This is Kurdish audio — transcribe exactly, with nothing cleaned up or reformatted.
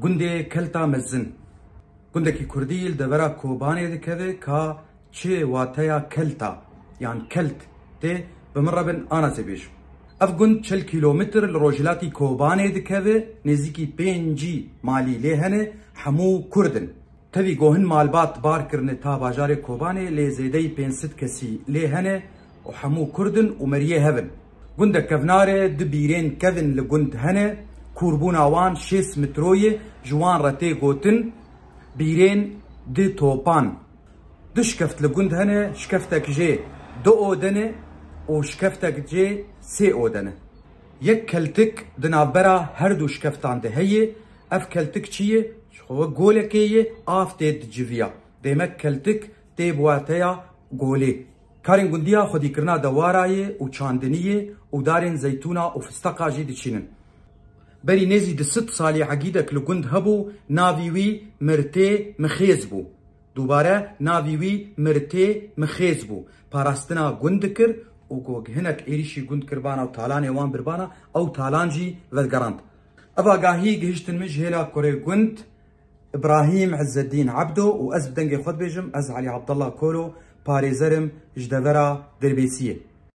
Gundê Kelta Mezin. Gundekî kurdî li devera Kobanê dikeve ka çi wateya kelta yan kelt tê, bi min re bin ana zê bêjim. Ev gund çil kîlometr li rojhilatî Kobanê dikeve, nêzîkî pêncî malî lê hene, hemû kurd in. Tevî ku hin malbat bar kirine ta bajarê Kobanê, lê zêdeyî pênc sed kesî lê hene û hemû kurd in û meriyê hev in. Gundek kevnar e, du bîrên kevin li gund hene, kûrbûna wan şêst metro ye, ji wan re tê gotin bîrên di topan. Du şikeft li gund hene, şikeftek jê du oden e û şikeftek jê sê oden e. Yek keltik di navbera her du şikeftan de heye. Ev keltik çi ye? Ji xwe wek golekê ye, av tê diciviya. Demek keltik tê bi wateya golê. Karên gundiya xwedîkirina dewara ye û çandiniyê û darên zeytûna û fisteqa jî diçînin. Berî nêzî du sed salî egîdek li gund hebû, navî wî Mirtê Mixêz bû. Dubare navî wî Mirtê Mixêz bû. Parastina gund dikir û ku hinek êrîşî gund kirbana û talanê wan birbana, ew talan jî vedigerand. Ev agahî gihiştin min ji hêla kurê gund Îbrahîm Izzeddîn Ebdo û ez bi dengê xwe dibêjim, ez Elî Abdullah Kolo, parêzerim ji devera Dirbêsiyê.